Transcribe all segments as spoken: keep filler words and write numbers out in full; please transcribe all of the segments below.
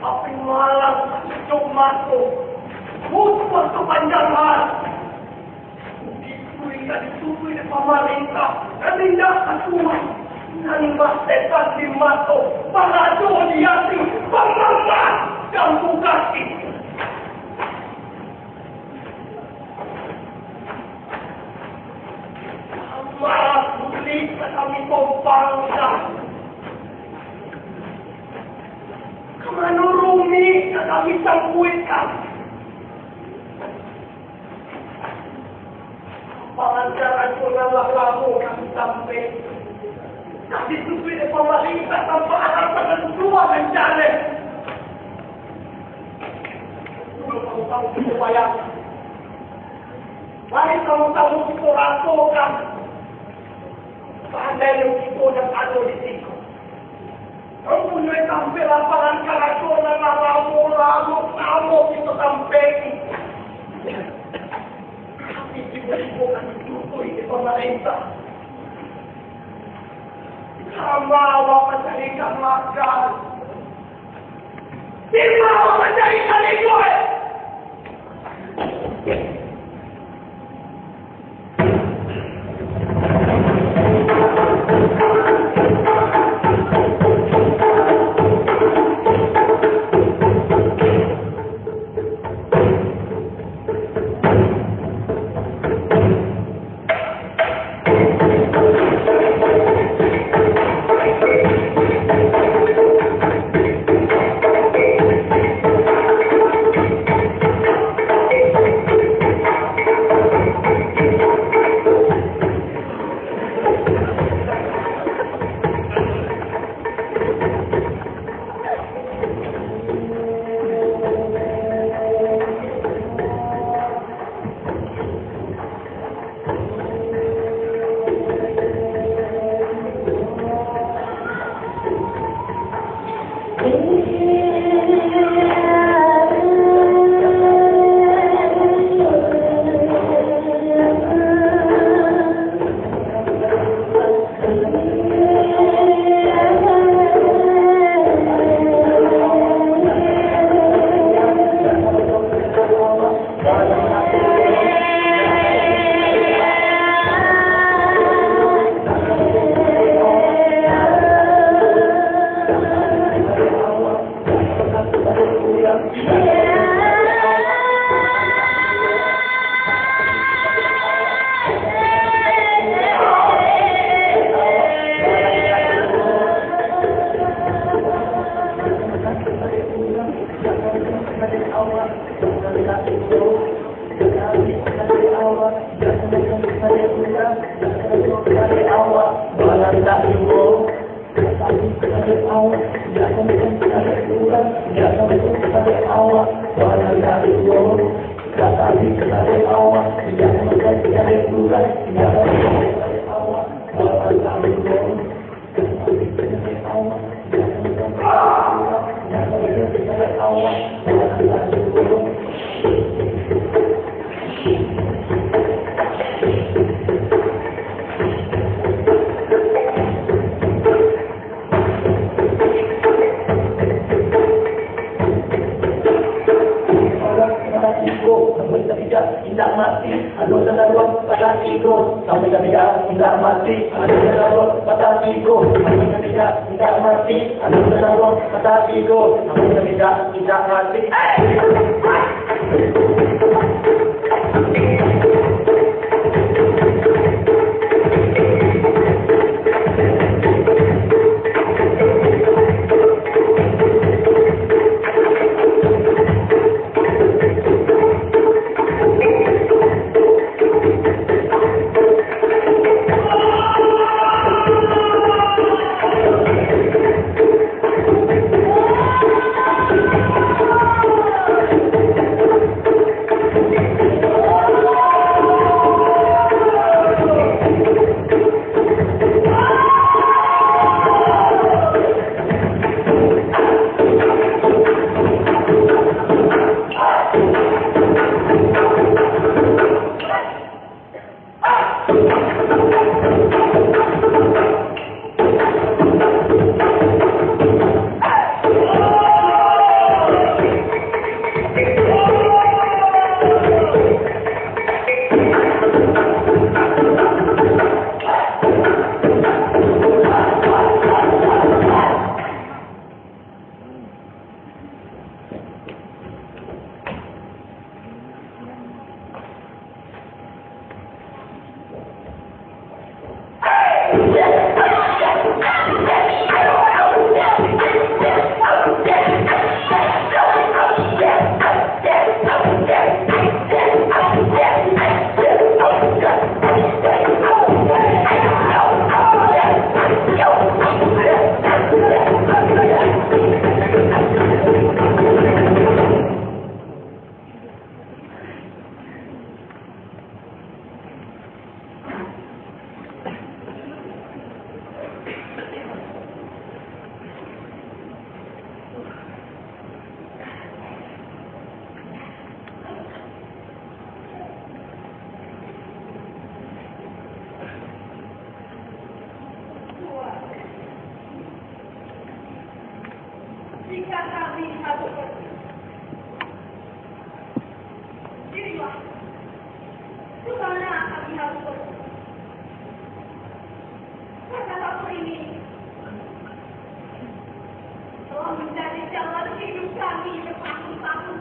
Tapi malam sacucuk mato, musuah sapanjang hari. Ditutupi, ka ditutupi dek pamarintah, nan indak kasuah, nan basetan di mato, barajo di ati, bamamah jambu kaki. Malah sulik ka kami tompangkan. Ka mano rumik ka kami tampuihkan. Pangandaran tu nan lah lamo kami tampek. Tapi sudah pamalingka tanpa arah tangan tuan nan jaleh. Dulu tahu-tahu kita bayang. Mari tahu-tahu kita rasakan. Pandai kita yang ada di sini. Mampunyoi tampek lapangan karajo nan lah lamo, lamo, lamo kita tampeki. Tapi tibo-tibo ka ditutupi dek pamarintah. Kama awak mancarikan makan? Dima awak mancarikan iduik? Indak mati, anu tadaruang patah tigo. Sampai katiga, indak mati, anu tadaruang patah tigo. Sampai katiga, indak mati, anu tadaruang patah tigo. Sampai katiga, indak mati. Jika kami harus pergi, pilihlah kemana kami harus pergi. Karena satu ini telah menjadi jalan hidup kami bertahun-tahun.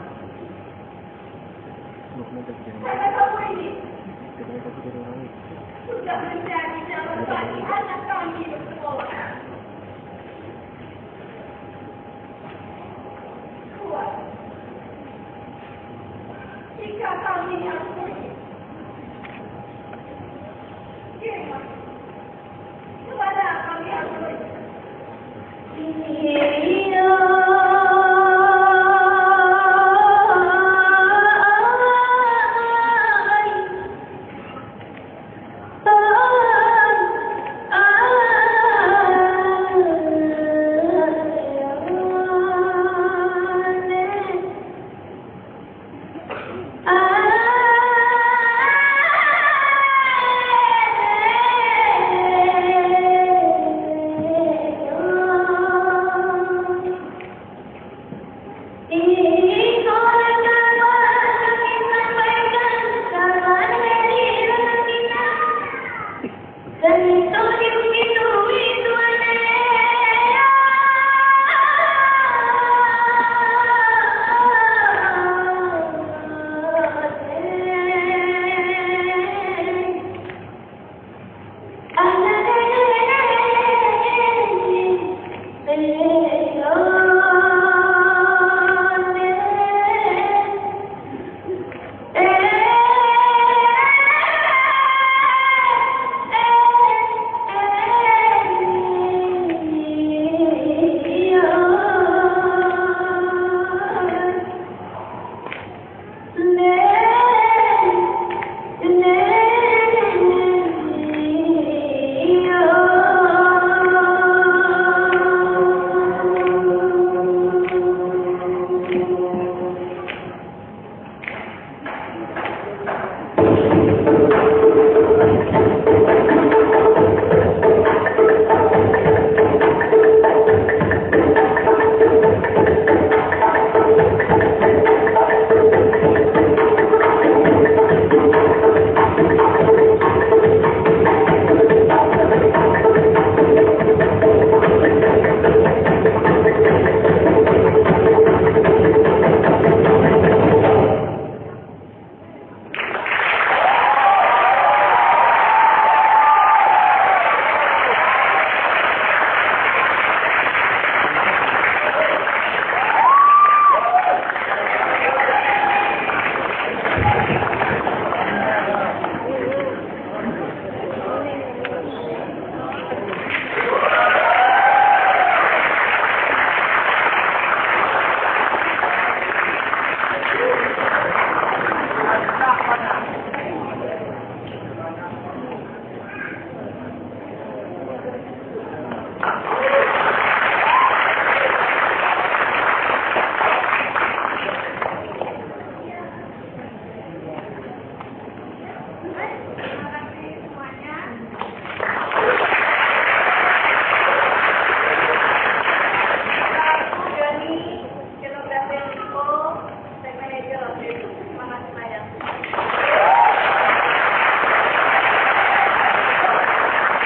Karena satu ini sudah menjadi jalan bagi anak kami bersekolah. Kuat. Jika kami harus pergi, kirimlah kemana kami harus pergi.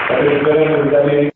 Tapi sekarang dari